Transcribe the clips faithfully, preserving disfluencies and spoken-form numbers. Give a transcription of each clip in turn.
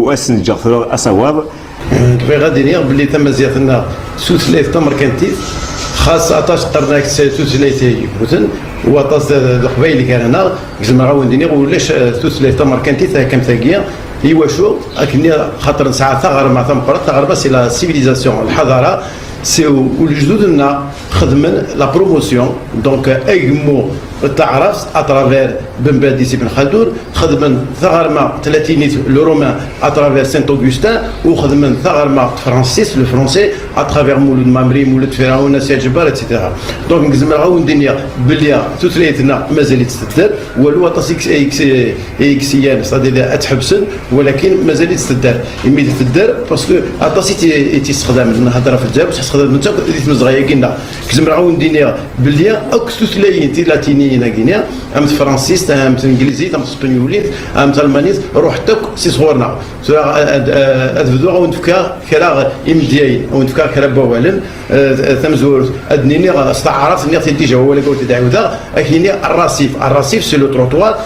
Ad sen-ǧǧeɣ tura asawaḍ. Bɣiɣ ad iniɣ belli tamaziɣt-nneɣ d tutlayt tamerkantit, xas aṭas qqaren-ak d tutlayt yemmuten, u aṭas d, d, d leqbayel gar-aneɣ. Zemreɣ ad wen-d-iniɣ ulac, eh, tutlayt tamerkantit am tagi. Iwacu? Akken xaṭer nesɛa taɣerma tameqqrant, taɣerma c'est la civilisation, lḥadara, c'est u-, u lejdud-nneɣ xedmen la promotion, donc, eh, agemmu n taɛrabt à travers Ben Badi Si Ben Khaldoun, xedmen taɣerma tlatinit, le romain, à travers Saint Augustin, u xedmen taɣerma tefransist, le français, à travers Mulud Mɛemmri, Mulud Ferɛun, Asya Ǧebbar, et cetera. Donc, zemreɣ ad wen-d-iniɣ belli tutlayt-nneɣ mazal-itt tedder, walu aṭas i s-, i s-, i s-igan, c'est-à-dire ad tt-ḥebsen, walakin mazal-itt tedder. Imi tedder, parce que aṭas i tt-, i tt-issexdamen, nhedder ɣef Lezzayer, bṣeḥ sexdamen-tt akk di tmezɣa-agi-nneɣ. Zemreɣ ad wen-d-iniɣ belli akk tutlayin tilatiniyin-agi-nni, am tefransist, am tenglizit, am tespenyulit, am talmanit, ruḥent akk si sɣur-neɣ. Tura ad, ad, ad bduɣ ad wen-d-fkeɣ kra imedyayen, ad wen-d-fkeɣ kra n wawalen, eh, tamezwarut, ad d-nini s taɛrabt, nniɣ-t-id dija wawal-agi ur t-id-ɛiwdeɣ, ad k-yini الرصيف. الرصيف c'est le trottoir,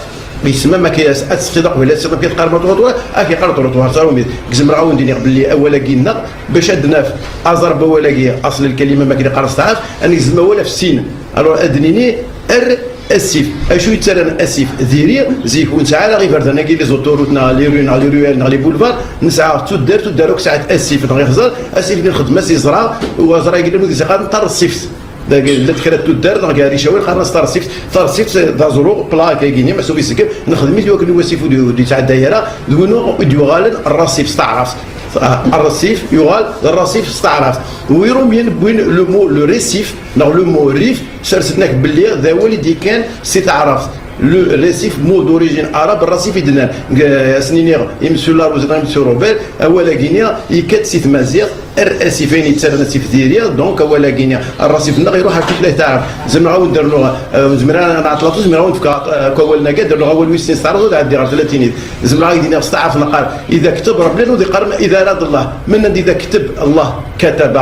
yesma ma k-, ad tesqiḍ aqbayli, ad tesqiḍ amek i teqqarem trottoir, ad k-yeqqar trottoir, s arumit. Zemreɣ ad wen-d-iniɣ belli awal-agi-nneɣ, bac ad d-naf aẓar n wawal-agi, aṣl n lkalima, ma k-yeqqar s taɛrabt, ad negzem awal ɣef sin. Alors, ad d-nini, er, asif. Acu yettarran asif? Diri, zik ur nesɛi ara iberdan-agi, les autoroutes, neɣ les rues, neɣ les ruelles, neɣ les boulevards, nesɛa tuddar, tuddar akk sɛant asif, neɣ ixẓer, asif-nni nxeddem-as iẓra, u aẓra-agi llan wid i s-iqqaren tarṣift. Dagi, llant kra n tuddar, neɣ gar icawin, qqaren-as tarṣift. Tarṣift, d aẓru, plat-agi-nni, meḥsub iseggem, nexdem-it i wakken wasif ur d-, ur d-yettɛedday ara, d win i d-yuɣalen rrasif s taɛrabt. Ah, rrasif, yuɣal d rrasif s taɛrabt. U Irumyen wwin le mot, le récif, neɣ le mot rif, sersen-ak belli d awal i d-yekkan si taɛrabt. Le récif, mot d'origine arabe, rrasif i d-nnan. Neg-, ad sen-iniɣ i Monsieur Larose, i Monsieur Robert, awal-agi-nni yekka-d si tmaziɣt, ar asif, ayen yettarran asif diri, donc awal-agi-nni, rrasif-nneɣ iruḥ ar tutlayt taɛrabt. Zemreɣ ad wen-d-rnuɣ, eh, zemreɣ ad nɛeṭṭel aṭas, zemreɣ ad wen-d-fkeɣ, eh, akk awalen-agi, ad d-rnuɣ awal wis sin s taɛrabt, ad ɛeddiɣ ɣer tlatinit. Zemreɣ ad k-d-iniɣ s taɛrabt neqqar, إذا كتب ربي العالمين, إذا أراد الله. Ma nnan-d إذا كتب الله كتب,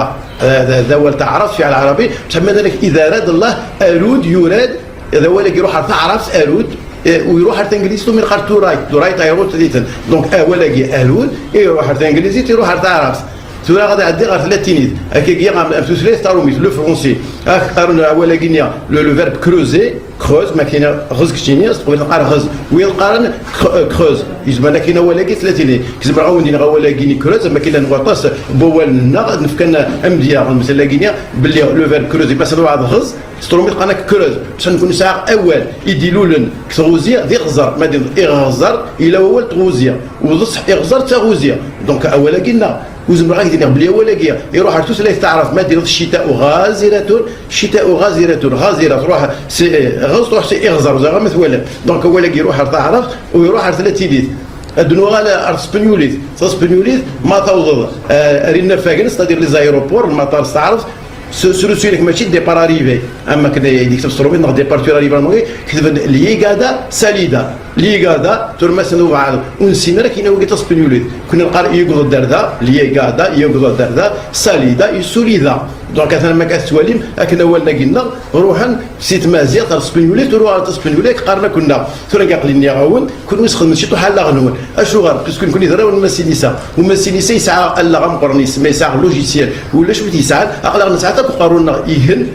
eh, d, d awal taɛrabt, fiɛel ɛarabi, bṣeḥ ma nnan-ak إذا أراد الله, arud, yurad, d awal-agi iruḥ ar taɛrabt, arud, eh, u iruḥ ar tanglizit, umi neqqar to write, to write, I wrote, written. Donc, awal-agi arud, iruḥ ar tanglizit, iruḥ ar taɛrabt. Tura ad ɛeddiɣ ɣer tlatinit. Akkagi am, am tutlayt tarumit, le français. Ak qqaren awal-agi-nni, le, le verbe creuser, creuse, ma k-ini ɣez keččini, s teqbaylit neqqar ɣez. Wid qqaren cre-, euh, creuse. Yezmer ad k-ini awal-agi tlatinit. Zemreɣ ad wen-d-iniɣ awal-agi-nni creuse, ma k-ilan waṭas n wawalen-nneɣ, ad nefkan amedya, lmesla-agi-nni, belli le verbe creuser, ma s-, ad ɣez, s trumit qqaren-ak creuse. Bṣeḥ nekkni nesɛa awal i d-ilulen deg tɣuzi, d iɣzer. Ma d iɣzer, yella wawal tɣuzi. Uḍes iɣzer d taɣuzi. Donc, awal-agi-nneɣ, ur zemreɣ ad ak-d-iniɣ belli awal-agi iruḥ ar tutlayt taɛrabt, ma d-iniḍ الشتاء غازرة, الشتاء غازرة, غازرة, tṛuḥ si, ɣez, tṛuḥ si iɣzer, ur ẓriɣ ma twalam. Donc, awal-agi iruḥ ar taɛrabt, u iruḥ ar tlatinit. Ad nuɣal ar tespenyulit. Taspenyulit, ma tawḍeḍ, eh, ar inaffagen, c'est-à-dire les aéroports, lmaṭar s taɛrabt, s-, srusuyen-ak mačči départ arrivée. Am akken i d-yekteb s trumit neɣ départ arrivée, ketben llegada, salida. Llegada, turmas n ubeɛɛed, ur nessin ara akken wagi taspenyulit. Kunni neqqar yegḍ-d ar da, llegada, yegḍ-d ar da, salida, yessulida. Donc, atan am akka tettwalim, akken awalen-agi-nneɣ, ruḥen si tmaziɣt ar tespenyulit, ur uɣal taspenyulit, qqaren akk-nneɣ. Tura aql-i nniɣ-awen, kunwi sxedmet ciṭuḥ allaɣ-nwen. Acuɣer? Puisque nekkni d arraw n Massinissa. U Massinissa yesɛa allaɣ ameqqran, yesma yesɛa logiciel. Ulac wid yesɛan, aql-aɣ nesɛa-t akk uqerru-nneɣ igen,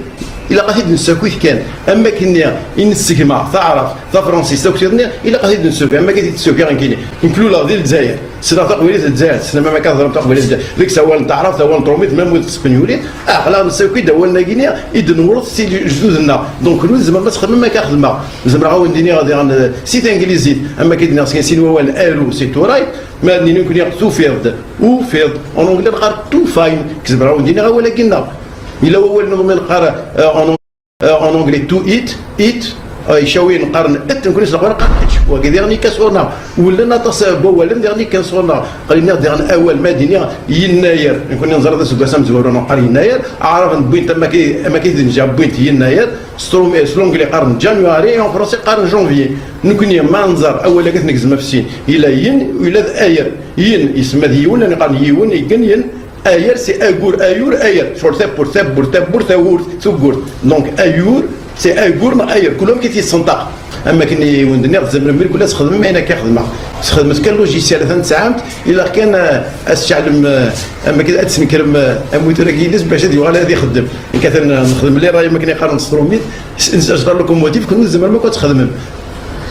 ilaq ad t-id-nessaki kan. Am wakken-nni i nessegma taɛrabt, tafransist, akk tiḍ-nni, ilaq ad t-id-nessaki. Am wakken i t-id-ssaki nekkini. Nekk luleɣ di Lezzayer. Ssneɣ taqbaylit n Lezzayer, tessnem amek ad teẓrem taqbaylit n Lezzayer. Deg-s awal n taɛrabt, awal n trumit, même wid n tespenyulit, aql-aɣ nessaki-d awalen-agi-nni i d-newweḍ si lejdud-nneɣ. Donc, kunwi tzemrem ad txedmem amek ara xedmeɣ. Zemreɣ ad wen-d-iniɣ diɣen, eh, si tanglizit, am akka i d-nniɣ skin sin wawalen, aru, c'est to write, ma ad nini nekkni tufiḍ-d, ufiḍ-d, en anglais neqqar to find, zemreɣ ad wen-d-iniɣ awal-agi-nneɣ. Yella wawal-nniḍen mi neqqar, eh, en eh, en anglais, to eat, eat, eh, icawiyen qqaren et, nekkni s leqbayel neqqar ečč. Wagi diɣen yekka sɣur-neɣ. Ullen aṭas, eh, n wawalen diɣen yekkan sɣur-neɣ. Aql-i nniɣ diɣen awal ma d-iniɣ yennayer. Nekkni neẓra d aseggas amezwaru neqqar yennayer. Aɛraben wwin-t am akka, am akka i d-nja, wwin-t yennayer. S trum-, s l'anglais qqaren January, et en français qqaren janvier. Nekkni ma nẓer awal-agi ad t-negzem ɣef sin. Yella yin, yella d ayer. Yin, yesma d yiwen, nekkni qqaren yiwen, igen yin. Ayer, c'est agur, ayur, ayer. Ccɣel tawwurt, tawwurt, tawwurt, tawwurt, tawwurt. Donc, ayur, C'est ayyur neɣ ayer, kul amek i t-yessenṭaq. Am akken i wen-d-nniɣ, tzemrem mkul ad txedmem ayen akka xedmeɣ. Txedmet kan logiciel atan tesɛamt, ilaq kan, eh, ad tceɛlem, eh, am akken ad tesnekrem, eh, amutur-agi-ines bac ad yuɣal ad ixeddem. Nekk atan, eh, nexdem les rails am akken i qqaren s trumit, s-, s-, s-, locomotive, kunwi tzemrem akk ad txedmem.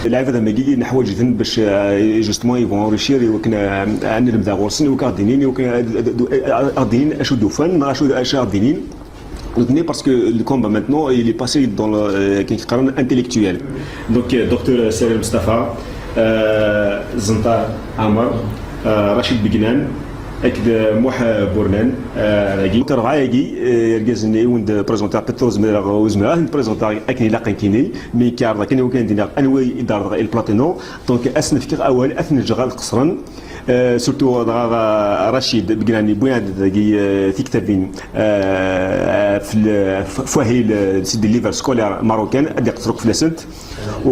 Lɛibad am wagi neḥwaǧ-iten bac, eh, justement, ils vont enrichir, i wakken, eh, ad nlemdeɣ ɣur-sen, i wakken ad ɣ-d-inin, i wakken ad, ad, ad, ad ɣ-d-inin acu d-ufan, neɣ acu, acu ad ɣ-d-inin. Nutni, parce que le combat maintenant, il est passé dans le, euh, akken qqaren, intellectuel. Donc, euh, docteur Salim Mustafa, euh, Zenṭar Amer, euh, Rachid Begnan, akked, euh, Muḥ Burnan, euh, dagi. Donc, rebɛa-agi, euh, irgazen i wen-d-prezentiɣ, peut-être ur zmireɣ, ur zmireɣ ad ten-prezentiɣ akken ilaq nekkini, mi k-ɛerḍeɣ kan i wakken ad d-iniɣ anwa i d-ɛerḍeɣ i le Platinum. Donc, ad sen-fkeɣ awal, ad ten-ǧǧeɣ ad qeṣren. Euh, surtout, dɣa, euh, Rachid Begnan, yewwi-d dagi, euh, tiktabin, euh, f le, f, f wahil, euh, c'est des livres scolaires marocains, ad iqeṣṣer akk fell-asent. U